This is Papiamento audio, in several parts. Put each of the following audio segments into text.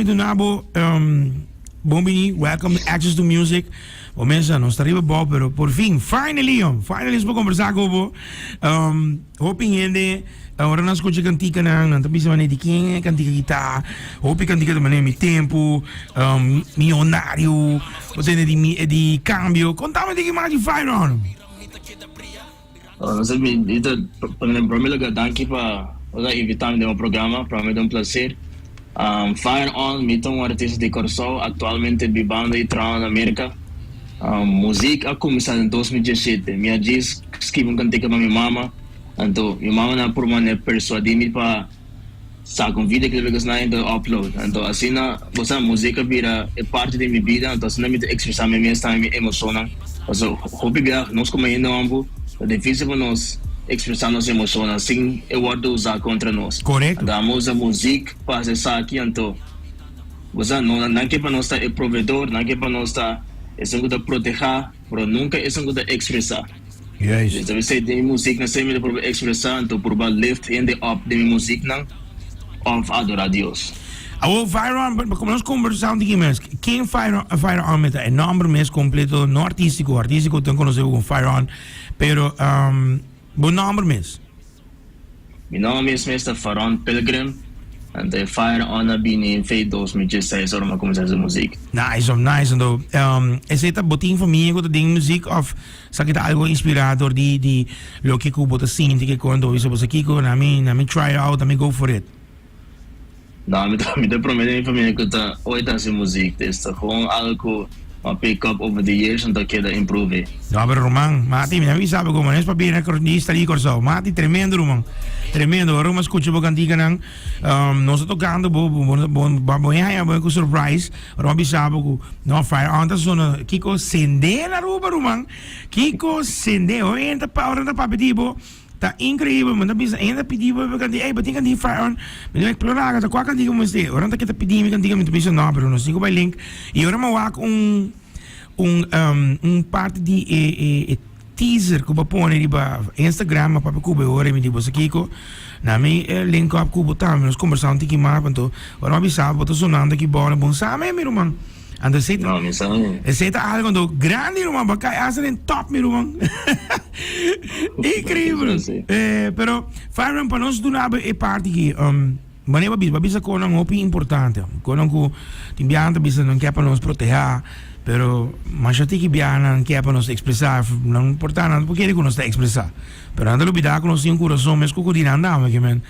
Lami duna bo um, bon bini, welcome to Access to Music. Bo mesa, nos ta riba bou, pero por fin, finally, hom, finally nos por conversa cu bo. Um, hopi hende, ora nan scucha canticanan, nan ta bisa manera di ken e cantica aki ta. Hopi cantica ta manera Mi Tempo, um, Millonario, bo tende di mi, di Cambio. Contame diki mas di Fire On. No sé, mi, mi ta, en primer lugar, danki pa bo invita mi den bo programa, pa mi ta un placer. Um, Fire On, mi ta un artista di Kòrsou, aktualmente bibando i trahando na Merka. Um, muzik a kuminsá den 2017. Mi a djis skibi un kantika pa mi mama, anto mi mama nan por manera persuadí mi pa saka un videoclip i kosnan i upload. Anto asina, bo sa, muzik a bira e parti di mi bida, anto asina mi ta ekspresá mi mes tambe mi emoshonnan. Pasobra hopi biaha nos komo hende homber ta difísil pa nos ekspresá nos emoshonnan sin e wòrdu usá kontra nos. Korekto. Anto amo usa muzik pa hasi esaki, anto bo sa, no nan ke pa nos ta e proveedor, nan ke pa nos ta esun ku ta protehá, pero nunka esun ku ta ekspresá. Juist. Dus ta bisa den mi muzieknan semper mi ta proba expresa anto proba lift hende up den mi muzieknan of adora Dios. Awor Fire On, como nos conversa un tiki mes, ken Fire On, Fire On meta? E nomber mes completo, no artistico, artistico ten conoce como Fire On, pero um, bo nomber mes. Mi nomber mes mes ta Faron Pilgrim, anto e Fire On a bini in fei 2016 ora mi a cuminsa haci muziek. Nice om, nice anto um, esey ta bo tin famia cu ta den muziek of sa ki ta algo inspira door di di loke cu bo ta sinti ke con anto bo bisa bo sa kico na mi na mi try out na mi go for it. No, mi ta mi ta promete mi famia cu ta ooit haci muziek, dus ta gewoon algo cu mi a pick up over the years anto a keda improve. No, pero ruman, Mati, mi a bisa bo como no es pabia na di sta di Corsou. Mati, tremendo ruman. Tremendo. Ora mi a scucha bo canticanan, um, nos ta tocando bo, bo, bo, bo, bo, bo haya bo cu surprise. Ora mi a bisa bo cu, no, Fire On ta sona, Kiko sende na Aruba, ruman. Kiko sende. Ora enta pa, ora ta papia di bo. Ta increíbel, mi ta bisa, hende ta pidi bo cantica, ey, bo tin cantica Fire On? Mi ta explora, ta cua cantica bo mester? Ora nan ta keda pidi mi cantica, mi ta bisa, no, pero nos tin cu bay link. Y ora mi a wak un, un, un parti di e, e, e teaser cu bo a pone riba Instagram, a papia cu bo e ora, y mi di, bo sa kico? Na mi link up cu bo tambe, nos combersa un tiki mas, anto ora mi a bisa bo, bo ta sonando aki bou, bon sa mi, mi ruman. Anto esei ta, No, mi sa mi. esei ta algo anto grandi ruman, bo a kai hasta den top mi ruman. Increíbel. Sí. Eh, pero Fireman, pa nos duna bo e parti aki, um, wanneer bo bisa, bo bisa konan hopi importante, konan ku tin biaha ta bisa nan ke pa nos protehá, pero masha tiki biaha nan ke pa nos ekspresá, nan por ta nan por kere ku nos ta ekspresá, pero nan ta lubidá ku nos tin un kurason mes ku ku di nan dame, ke men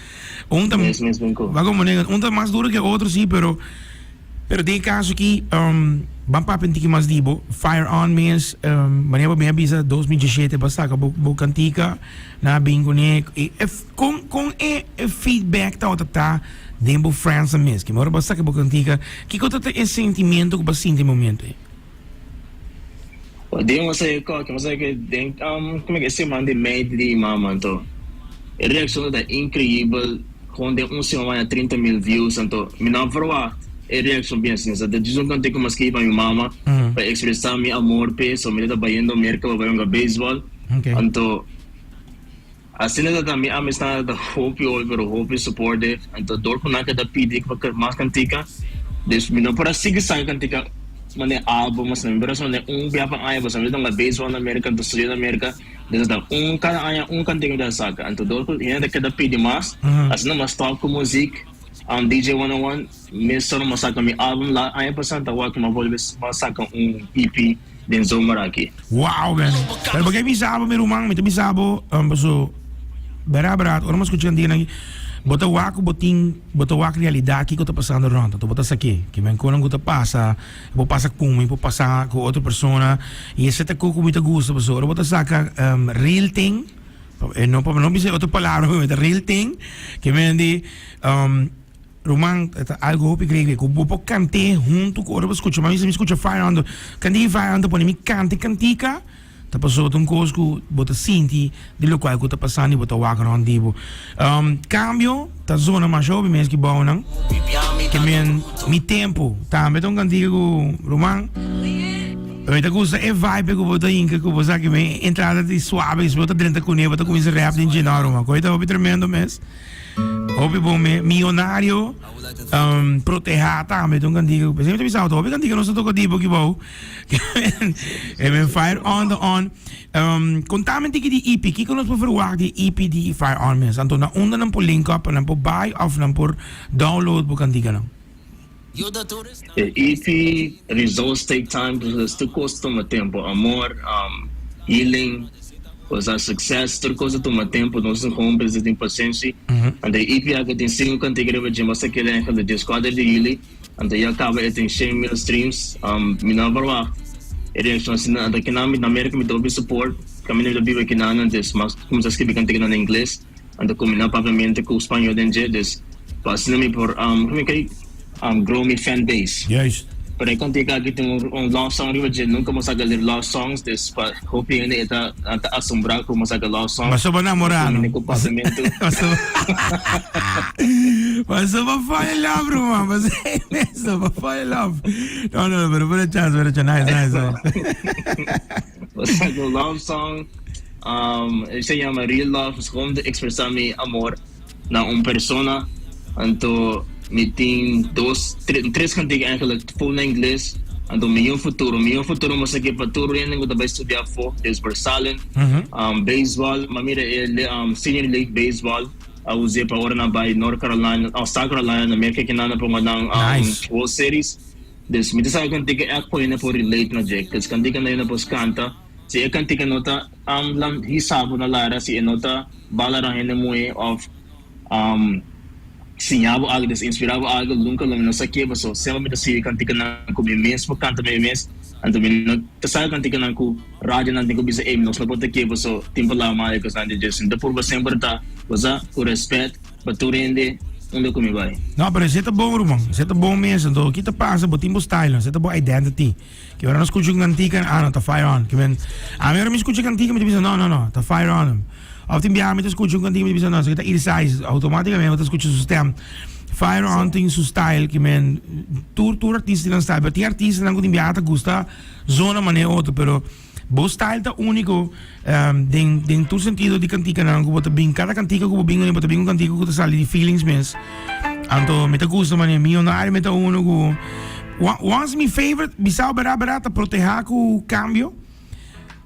un ta, Mes, mes ben ku. ba komo nega, un ta mas duro ke otro sí, pero. Pero den e caso aki, ban papia un tiki mas di bo. Fire On mes, manera bo bin a bisa 2017 bo a saca bo bo cantica, nan a bin cune. E con con e feedback tabata ta den bo friends nan mes? Kico ora bo a saca bo cantica, kico ta e sentimiento cu bo a sinti e momento ey? Den un sa koki, mi sa ke den como ke siman di mei di mama anto e reaccion ta increibel gewoon den un siman maya 30 mil views anto mi no a verwacht e reaccion bien asina sa ta djis un kantika ku mi a skibi pa mi mama pa expresa mi amor p'e so mi ta bayendo Merca pa bai hunga baseball anto Asina ta tambe amistad ta hopi hopi pero hopi supportive anto dor ku nan keda pidi pa mas kantika dus mi no por a sigui saka kantika manera album asina mi por a manera un bia pa aña pasobra mi ta hunga baseball na Merka anto studia na Merka dus ta un kada aña un kantika mi ta saka anto dor ku hende ta keda pidi mas asina mi a stop ku muzik DJ 101 mesora mi a saka mi album la aña pasa ta wak mi a bolbe saka un EP. Den zomer aki. Wow man. Pero bo ke bisa bo mi ruman, mi ta bisa bo paso bera bera ora mi skucha cantiga nan aki bo ta wak ku bo tin bo ta wak realidad kiko ta pasando rond anto bo ta sa ke ke men konan ku ta pasa e por pasa ku mi e por pasa ku otro persona y esei ta ku ku mi ta gusta paso ora bo ta saka real thing e no pa no bisa e otro palabra mi ta real thing ke men di. Ruman, e ta algo hopi grave ku bo por kant'é huntu ku ora bo skucha. Mi mi skucha Fire Under, kantika di Fire Under pone mi kanta e kantika, ta pasobra ta un kos ku bo ta sinti di lokual ku ta pasando i bo ta wak rònt di bo. Kambio ta zona masha hopi mes ki bounan, ke men Mi Tempu tambe ta un kantika ku, ruman, mi ta gusta e vibe ku bo ta hinka ku bo sa ke men entrada di suave, bo ta drenta kuné, bo ta kuminsá rap den dje. No, ruman, koe ta hopi tremendo mes. Hopi bon me. Millonario, um, protehá tambe ta un kantika. P'esei mi ta bisa bo, hopi kantika nos ta toka di bo kibou. E men Fire On ta on. Um, konta mi un tiki di EP. Kiko nos por verwagt di e EP di Fire On mes? Anto na unda nan por link up pa nan por buy òf nan por download bo kantikanan? E EP Results Take Time dus tur kos ta tuma tempu. Amor, um, healing, kos success, tur kos ta tuma tempu. Nos tin gewoon mester tin pasenshi. Anto e EP aki tin sinku kantika riba dje, mas ta keda eigenlijk dieskuater di juli. Anto ya kaba e tin shen mil streams. Um, mi no a verwacht e reaccion asina. Anto kinan mi na Merca mi ta hopi support. Kaminda mi ta biba kinan dus mas cuminsa scribi kantika na ingles. Anto cuminda papiamento cu spañol den dje. Dus pa asina mi por um, como mi kei um, grow mi fan base. Juist. Pero e kantika aki tin un, un love song riba dje. Nunca mi a saca love songs. Dus pa hopi hende e ta, nan ta asombra cu mi a saca love song. Paso bo namora, no? Cuminda cu papiamento. Paso Paso bo fall in love, ruman. Paso paso bo fall in love. No, no, no, pero pura chance, pura chance. Nice, nice, nice. Mi a saca un love song. Um, e se yama Real Love. Es gewoon te expresa mi amor na un persona. Anto mi tin dos, tres cantica eigenlijk full na ingles. Anto Mihó Futuro. Mihó Futuro mi a saki pa tur hende ku ta bai studia afó. Dus Versalen, um, baseball. Mi a mira e um, Senior League Baseball a us'é pa ora nan bai North Carolina, oh, South Carolina na Merca kinan nan ponga nan um, Nice. World Series. Dus mi ta sa cantica echt por hende por relate na dje. Dus cantica nan hende por canta. Si e kantika no ta lan hisa bo na lara, si e no ta bala ran hende muhé òf siña bo algu, des inspirá bo algu, nunka lo mi no sa ke paso semper mi ta sigui kantikanan ku mi mes por kanta mi mes, anto mi no ta sa kantikanan ku radionan tin ku bisa ey nos no por ta ke paso tin palabra mal e kosnan di dje. Mi ta purba semper ta bo sa ku rèspèt pa tur hende unda ku mi bai. No, pero esei ta bon ruman, esei ta bon mes, anto ki ta pasa bo tin bo style, esei ta bo identity. Ki ora no skucha un kantika, ah no, ta fire on. Ki men, ami ora mi skucha kantika mi ta bisa no, no, no, ta fire on. Of tin biaha mi ta skucha un kantika mi ta bisa no, esaki ta Irsais, automaticamente bo ta skucha su stem. Fire on tin su style, ki men, tur tur artista tin nan style, pero tin artistanan ku tin biaha ta gusta zona manera otro, pero Bo style ta úniko den den tur sentido di kantikanan ku bo ta bin. Kada kantika ku bo bin kuné bo ta bin un kantika ku ta sali di feelings mes. Anto mi ta gusta manera Millonario mi ta uno ku once mi favorite bisao bera bera ta protehá ku kambio.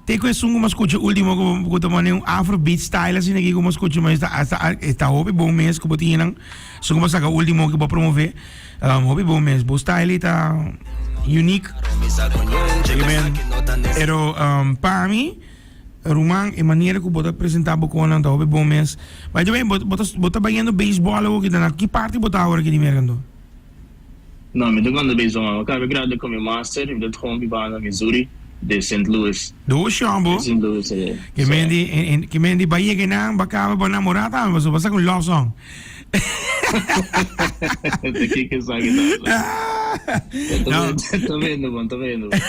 Te ku esun ku mi a skucha último ku ku ta manera un afrobeat style asina aki ku mi a skucha ma esta asta esta hopi bon mes ku bo tin nan. Esun ku bo a saka último ku bo a promové. Hopi bon mes. Bo style ta unique. Amen. Pero um, pa mi, ruman, e manera ku bo ta presenta bo konan ta hopi bon mes. By the way, bo, bo ta, bo ta bayendo baseball awo kita na ki parti bo ta awor aki di Merka anto? No, mi ta ganda baseball. Mi acaba gradu ku mi master, mi ta gewoon biba na Missouri, de Sint Louis. Dushi hombo. De Sint Louis, eh. Ke men di, ke men di ba yega nan, ba kaba bo namora tambe, pasobra bo sa ku un love song. Te kiko esaki ta. No. Ta viendo bon, ta viendo bon.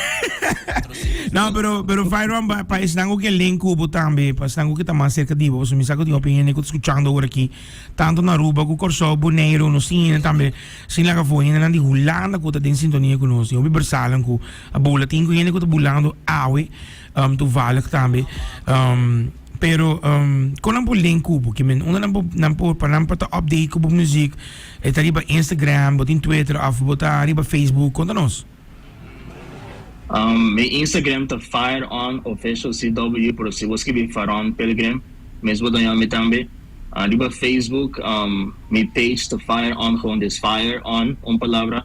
No, pero pero Fyron pa pa esnan ku ke link ku bo tambe, pa esnan ku ke ta mas serka di bo, pasobra mi sa ku tin hopi hende ku ta skuchando ora aki, tantu na Aruba ku Kòrsou, Boneiru, nos tin hende tambe sin laga afó, hendenan di Hulanda ku ta den sintonia ku nos, tin hopi bersalan ku a bula, tin ku hende ku ta bulando awe, toevallig tambe. Pero kon nan por link ku bo? Ke men unda nan por nan por pa nan por ta update ku bo muzik? E ta riba Instagram, bo tin Twitter of bo ta riba Facebook? Konta nos. Mi Instagram ta fireonofficialcw pero si bo skibi Faron Pilgrim mes bo ta haña mi tambe. Riba Facebook mi page ta fireon gewoon dus fire on un palabra.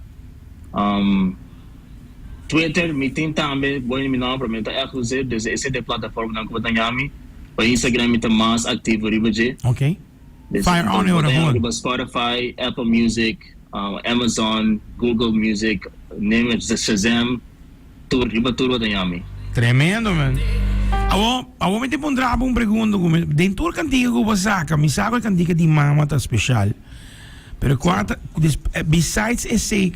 Twitter mi tin tambe boy mi nomber mi ta echt usa dus esei ta e plataformanan ku bo ta haña mi. Pa Instagram mi ta mas aktivo riba dje. Ok. Dus Fire on e bo ora ta haña gewoon. riba Spotify, Apple Music, Amazon, Google Music, name it, Shazam, tur riba tur bo ta haña mi. Tremendo man. Awor awor mi tin puntra bo un pregunta ku mi den tur kantika ku bo saka mi sa ku e kantika di mama ta special. Pero kua ta, besides esei,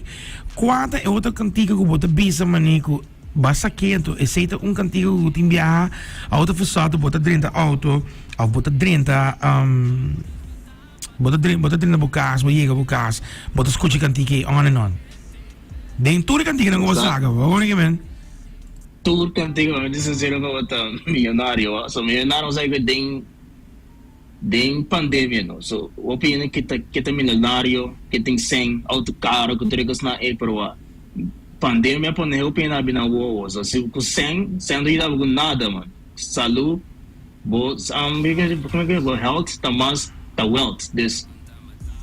kua ta e otro kantika ku bo ta bisa manera ku bo a sak'é? Anto esei ta un kantika ku tin biaha a otro fersòt bo ta drenta outo òf bo ta drenta bo ta bo ta drenta bo kas, bo yega bo kas, bo ta skucha e kantika ei on en on. Den tur e kantikanan ku bo saka, bo wak ke men? Tur kantika, mi ta sinsero ku bo ta miyonario. So miyonario sa ku den. Den pandemia no. So hopi hende ke ta ke ta milonario, ke tin sèn, auto karo ku tur e kosnan ei pero wak pandemia a pone hopi hende abi nan wowo. So si ku sèn, sèn no yuda bo ku nada man. Salu bo bo health ta mas ta wealth. Dus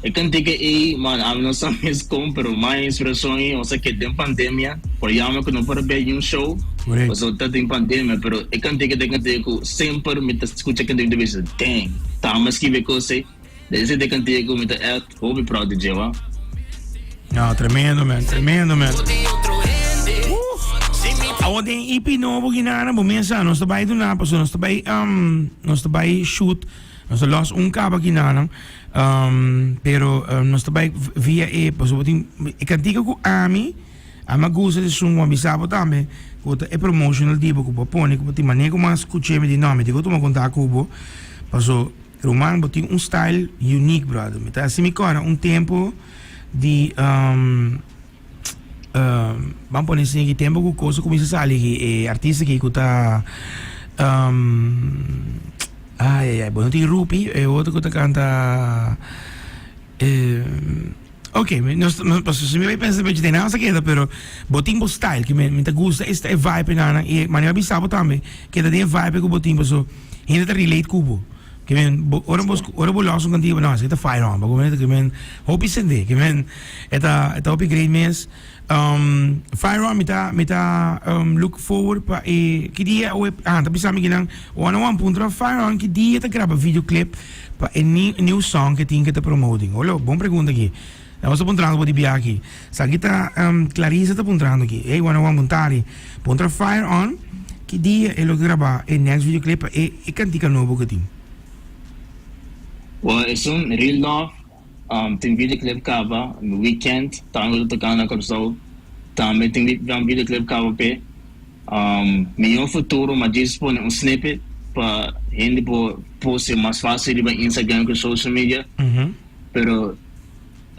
e kantika ei man ami no sa mes kon pero mai inspirashon ei nos a ke den pandemia por yama ku no por a bai niun show pasobra ta den pandemia pero e kantika ta e kantika ku semper mi ta skucha e kantika mi ta bisa dang ta ami a skibi e kos ei esei ta e kantika ku mi ta ègt hopi proud di dje wou. No, tremendo man, tremendo man. Awor den EP nobo Ginana bo mesa nos ta bai duna pasobra nos ta bai nos ta bai shoot Nos ta los un caba kinanan, um, pero um, nos ta bai via e, pasobra tin e cantica cu ami, ami a gusta di sun, cu a bisa bo tambe, cu ta e promotional di bo cu bo a pone, cu bo tin mane cu mas scuche mi di no, mi tin cu tuma contact cu bo, paso ruman bo tin un style unique brother, mi ta haci mi cora un tempo di um, Ban pone sin ki tempo ku kos a kuminsá sali aki e artista aki ku ta ai ai ai bo no tin Rupi e otro ku ta kanta ok nos pasobra si mi bai pensa den nan sa keda pero bo tin bo style ki mi ta gusta e e vibe nan i manera mi bisa bo tambe keda den e vibe ku bo tin pasobra hende ta relate ku bo. Ke men, bo, ora bo, ora bo los un kantiga, no, esaki ta fire hòmber. Bo mester ke men hopi sende, ke men e ta, e ta hopi great mes. Um, fire on, mi ta, mi ta um, look forward pa e, ki dia oe, ah, ta bisa mi kinan, one on one puntra fire on ki dia ta graba videoclip pa e new, new song ke tin ke ta promoting. Holo, bon pregunta aki. Nos ta puntrando bo di bia aki. Sa ki ta um, Clarissa ta puntrando aki. Hey, one on one, buntari. Puntra fire on ki dia e lo graba e next videoclip pa e e kantika nobo ku tin. Well, esun Real Love um, tin videoclip kaba, Weekend tambe ta tokando na Kòrsou, tambe tin videoclip kaba p'e. Um, Mihó Futuro ma djis pone un snippet pa hende por post mas fácil riba Instagram ku social media. Pero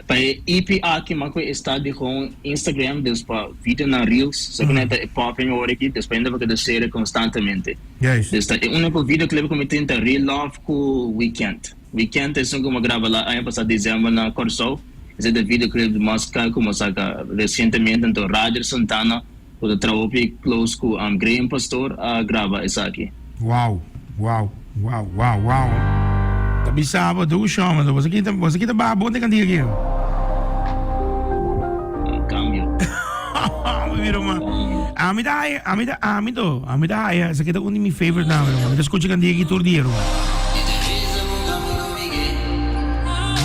pa e EP aki ma ku e sta di gewoon Instagram dus pa videonan reels so ku nan ta e popping awor aki dus pa hende por keda share constantemente. Juist. Dus ta e unico videoclip ku mi tin ta Real Love ku Weekend. Weekend ta esun ku mi a graba la aña pasa december na Kòrsou. Esei ta e videoclip mas kal ku mi a saka recientemente. Anto Roger Santana Ku ta traha hopi close ku Graham Pastoor a graba esaki. Wow wow wow wow wow ta bisa bo du shon man boso kita boso kita baha bon den kantiga aki Cambio. Mi ruman ami ta haya ami ta ami to ami ta haya esaki ta un di mi favorite nan ruman mi ta skucha kantiga aki tur dia ruman.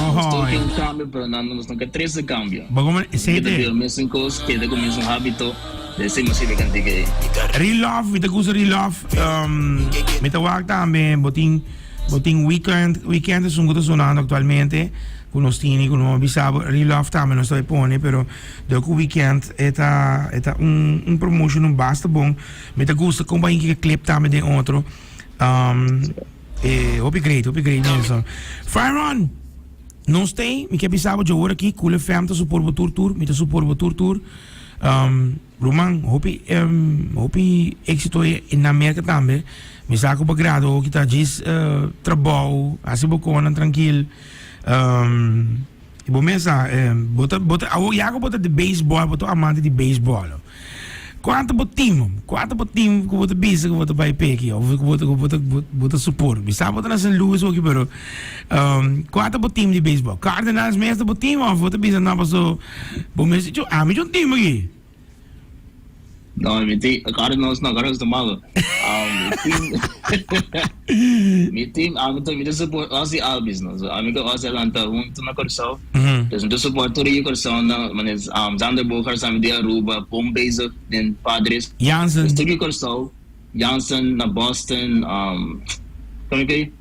Nos tur ke un cambio pero nan nos no ke trece cambio. Bo como esey te. Keda mesun cos, keda cu mesun habito, de esey mas sirve cantica ey. Real love, mi ta gusta real love. Mi ta wak tambe bo tin bo tin weekend, weekend esun cu ta sonando actualmente cu nos tini cu no bisa bo real love tambe nos ta bay pone pero dor cu weekend e ta e ta un un promotion un basta bon. Mi ta gusta con bo a hinca e clip tambe den otro. E hopi great, hopi great mes. Fire on! Nos tei, mi ke bisa bo dje aki, Cool FM ta support bo tur tur, mi ta support bo tur tur. Ruman, hopi, hopi éxito na Merca tambe. Mi sa ku bo grado hoki ta djis trabou, hasi bo konan trankil. I bo mes sa, bo ta, bo ta, awor ya ku bo ta di beisbòl, bo ta un amante di beisbòl. Kuantu bo tim, kuantu bo tim ku bo ta bisa ku bo ta bai peki òf ku bo ta, ku bo ta, bo ta support? Mi sa bo ta na Saint Louis oki pero kuantu bo tim di beisbòl? Cardinals mes ta bo tim òf bo ta bisa no paso bo mes di ami dje un tim aki. No, mi team, Cardinals no, Cardinals ta malo. Mi team, mi team, ami ta, mi ta support Ozzie Albies no. So, ami ku Ozzie a lanta huntu na Kòrsou. Dus mi ta support tur e Kòrsou nan, manera Xander Bogaerts tambe di Aruba, bon bezig den Padres. Jansen. Dus tur e Kòrsou, Jansen na Boston, kon ke?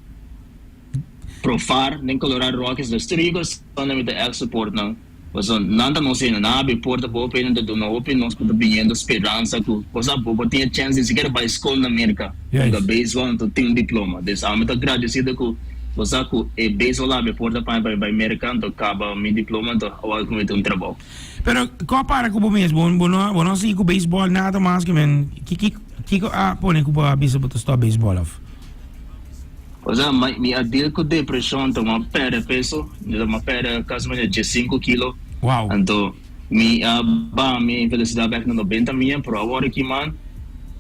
Profar den Colorado Rockies. Dus tur e Kòrsou nan mi ta ègt support nan. Pasobra nan ta nos hende, nan a habri porta pa hopi hende ta duna hopi nos ku ta biniendo speransa ku bo sa bo por tin e chèns di sikiera bai skol na Merka, hunga beisbòl anto tin un diploma. Dus ami ta gradesido ku bo sa ku e beisbòl a habri porta pa mi pa mi bai Merka anto kaba mi diploma anto awor ku mi tin un trabou. Pero ko a para ku bo mes? Bo bo no bo no a sigui ku beisbòl nada mas ke men kiko a pone ku bo a bisa bo ta stòp beisbòl òf? Osea mi a deal ku depreshon anto mi a pèrdè peso, mi a pèrdè kasi manera diesinku kilo. Wow. Anto mi a baha mi velosidat bèk na nobenta mia, pero awor aki man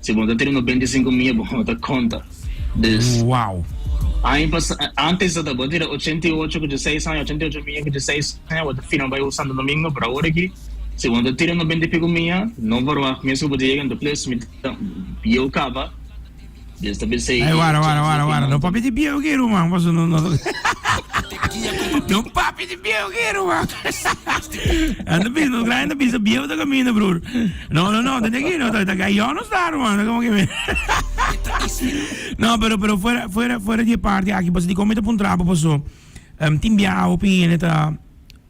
si bo no ta tene 95 mia bo no ta konta. Dus Wow. aña pasa antes ta bo tira 88 ku dieseis aña, 88 mia ku dieseis aña bo ta fina bai Santo Domingo, pero awor aki si bo no ta tira nobenta i piko mia no verwagt mes ku bo ta yega anto plus mi ta bieu kaba. Dios ta bisa Ay, wara, wara, wara, wara. No papi di bieu ki, ruman. Paso no, no. No papi di bieu ki, ruman. Anda bisa, no grande bisa bieu ta camina, broer. No, no, no, tende ki, no, ta gayo no sta, ruman. Como que me. No, pero, pero fuera, fuera, fuera di parte aki, paso di come ta pun trapo, paso. Um, tin biaha hopi hende ta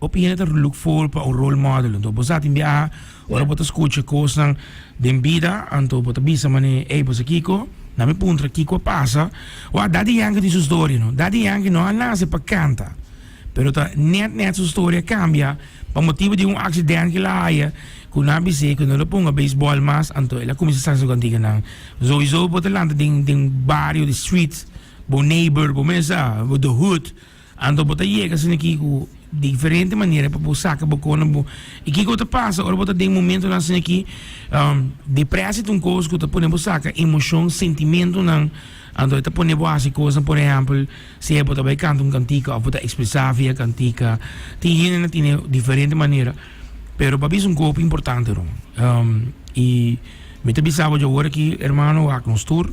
Hopi hende ta look for pa un role model. Anto bo sa tin biaha ora bo ta skucha kosnan den bida, anto bo ta bisa manera, ey bo sa kiko? Na mi puntra kiko a pasa. Wak, Daddy Yankee tin su storia no. Daddy Yankee no a nase pa kanta, pero ta net net su storia a kambia pa motibu di un aksident ku el a haya ku nan a bis'é ku no lo ponga beisbòl mas, anto el a kuminsá sa su kantikanan. Souiso bo ta lanta den den bario, di street, bo neighbor, bo mes sa, the hood. Anto bo ta yega asina aki ku diferente manera pa bo saka bo kona bo. I kiko ta pasa ora bo ta den momentonan asina aki? Depresi ta un kos ku ta pone bo saka emoshon, sentimentonan, anto e ta pone bo hasi kosnan, por ehèmpel, sea bo ta bai kanta un kantika òf bo ta ekspresá via kantika. Tin hendenan tene diferente manera, pero bo a bisa un kopo importante ron. I mi ta bisa bo djawor aki, hermano, wak nos tur,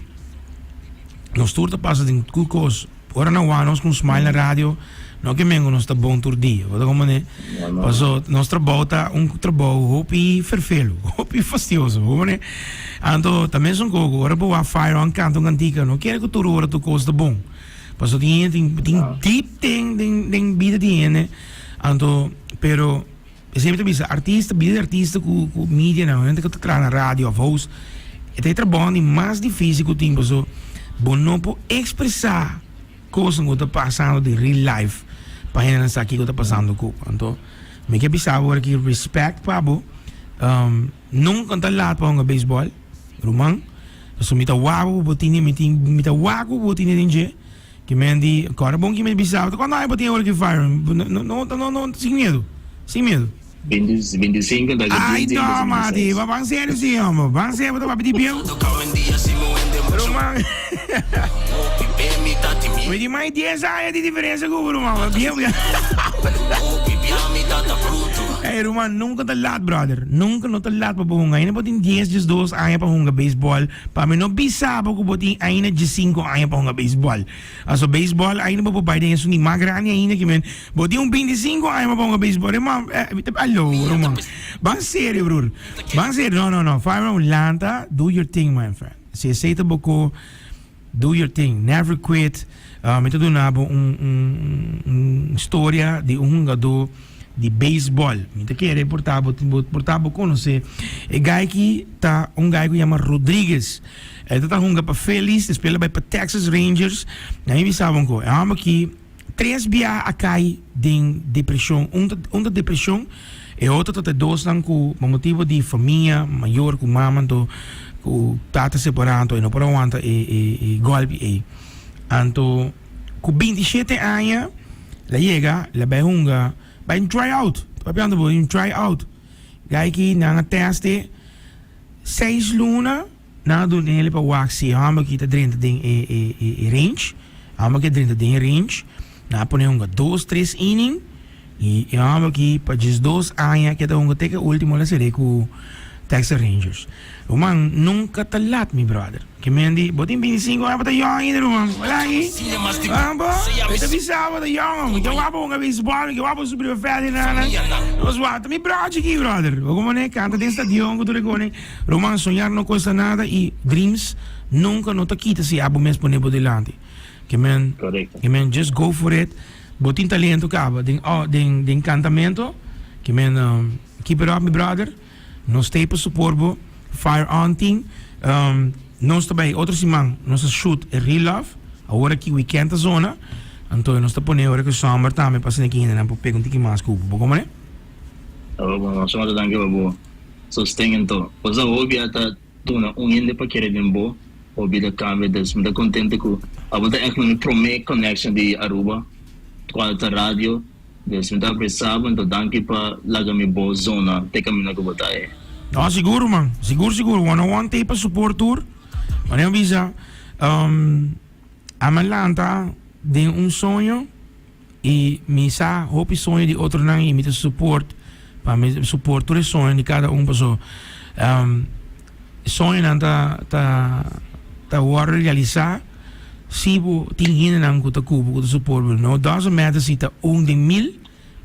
nos tur ta pasa den tur kos. Ora nan wak nos ku un smile na radio, no ke men ku nos ta bon tur dia. Bo ta komprende? Paso nos trabou ta un trabou hopi ferfelu, hopi fastioso. Bo komprende? Anto ta mesun koko, ora bo wak Fire On kanta un kantika, no kere ku tur ora tur kos ta bon. Paso tin hende tin tin deep den den den bida di hende. Anto pero Esei mi ta bisa, artista, bida di artista ku ku media nan, hende ku ta traha na radio of host, e ta e trabou di mas dificil ku tin paso bo no por expresa kosnan ku ta pasando den real life pa hendenan sa kiko ta pasando ku bo. Anto mi ke bisa bo aki respect pa bo, nunka no ta laat pa hunga beisbòl, ruman, pasobra mi ta wak ku bo tene, mi tin mi ta wak ku bo tene den dje. Ki men di, Kòrda bon ki mi bisa bo, ta kuantu aña bo tin awor ki fire? No, no, no, no, sin miedu, sin miedu. 25, ta Ay, no, mati, ba ban serio si, hombre, ban serio, bo ta papia di bieu. Ruman, mi di mai 10 aña di diferencia ku bo, ruman, bieu ya. Ey, ruman, nunca ta laat, brother, nunca no ta laat pa bo hunga, ainda bo tin 10, 12 aña pa hunga baseball. Pa mi no bisa bo ku bo tin ainda diesinko aña pa hunga beisbòl. Aso beisbòl ainda bo por bai den esun di mas grandi ainda ki men. Bo tin un bintisinko aña pa hunga beisbòl. Ruman, mi ta alo, ruman. Ban serio, bror. Ban serio. No, no, no. Fireman, lanta, do your thing, my friend. Si esei ta bo ko, do your thing. Never quit. Mi ta duna bo un, un, un storia di un hungadó di beisbòl. Mi ta kere por ta bo por ta bo konosé e guy ki ta un guy ku yama Rodriguez. E ta ta hunga pa Phillies, despues el a bai pa Texas Rangers. Na mi bisa bo anko, e hòmber ki tres biaha a kai den depreshon. Un ta un ta depreshon, e otro ta ta e dosnan ku pa motibu di famia mayor ku mama anto ku tata separá anto e no por a wanta e e e gòlpi ei. Anto ku 27 aña la yega la bai hunga bai un try out ta papiando bo un try out guy ki nan a test e seis luna nan a duna ele pa wak si e homber ki ta drenta den e e e range e homber ki a drenta den e range nan a pone hunga dos tres inning I e hòmber aki pa 12 aña ke ta hunga te ke ultimo la ser'é ku Texas Rangers. Ruman, nunka ta lat mi brother. Ke men di, bo tin 25 aña bo ta yòn ainda ruman. Wala aki. Bo, mi ta bisa bo ta yòn. Mi ke wak bo hunga beisbòl, mi ke wak bo subi riba vèlt i nada. Nos wak ta mi bròder chikí brother. Bo komo ne kanta den stadion ku tur e kos. Ruman, soñar no kosta nada i dreams nunka no ta kita si abo mes pone bo dilanti. Ke men, ke men just go for it. Bo tin talento caba den den den cantamento ke men keep it up mi brother nos stay pa support bo fire on team nos ta bay otro siman nos ta shoot e real love awor aki weekend ta zona anto nos ta pone ora ku summer tambe pa asina ki hendenan por pega un tiki mas ku bo bo como ne? Abo bon nos ta danki pa bo sosten anto bo sa hopi a ta duna un hende pa kere den bo. Bo bida cambia dus mi ta contento cu abo ta echt mi prome connection di Aruba cual ta radio dus mi ta apresa bo enton danki pa laga mi bo zona te caminda cu bo ta e. No sigur ruman, sigur sigur one on one tape pa support tur, manera mi bisa a mi a lanta den un soño. I mi sa hopi soño di otronan i mi ta support pa mi support tur e soño di kada un paso soñonan ta ta ta wòrdu realisá si bo tin hendenan ku ta ku bo ku ta support bo. No doesn't matter si ta un den mil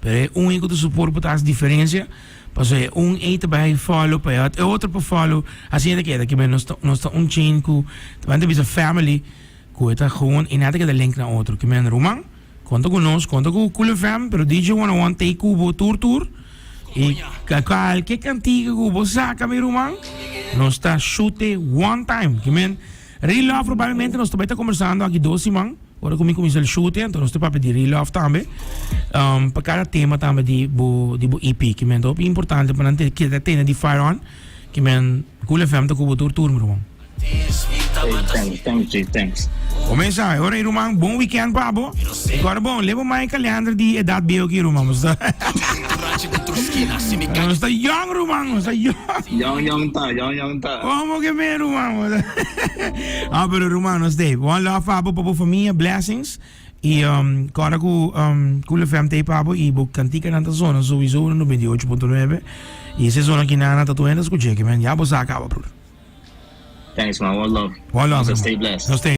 pero e un ei ku ta support bo ta hasi diferensia paso e un ei ta bai follow pa e otro por follow asina ta keda kimen nos ta nos ta un chain ku ta bisa family. Ku e ta gewoon i nan ta keda link na otro. Ki men ruman, konta ku nos, konta ku Cool FM, pero DJ 101 tei ku bo tur tur. I kalke kantika ku bo saka mi ruman, nos ta shute one time. Ki men, Real Love probablemente nos ta bai ta kombersando aki dos siman, ora ku mi kuminsa el shute, anto nos ta papia di Real Love tambe, pa kada tema tambe di bo di bo EP. Ki men ta hopi importante pa nan keda tene di fire on. Ki men, Cool FM ta ku bo tur tur mi ruman. Thanks, thanks, G, thanks. Bo mensahe, ora e ruman, bon weekend pa bo. I kòrda bon, leba mai kalender di edat bieu aki ruman. Nos ta Nos ta young ruman, nos ta young. Young, young ta, young, young ta. Komo ke men ruman? Ah, pero ruman, nos te. One love pa bo, pa bo famia, blessings. I kòrda ku Cool FM ta ei pa bo i bo kantikanan ta zona souiso na 98.9. I ese zona kinan ta tur hende a skuch'é, ke men ya bo sa kaba, broer. Thanks man, one love. One love, Stay blessed. Nos te.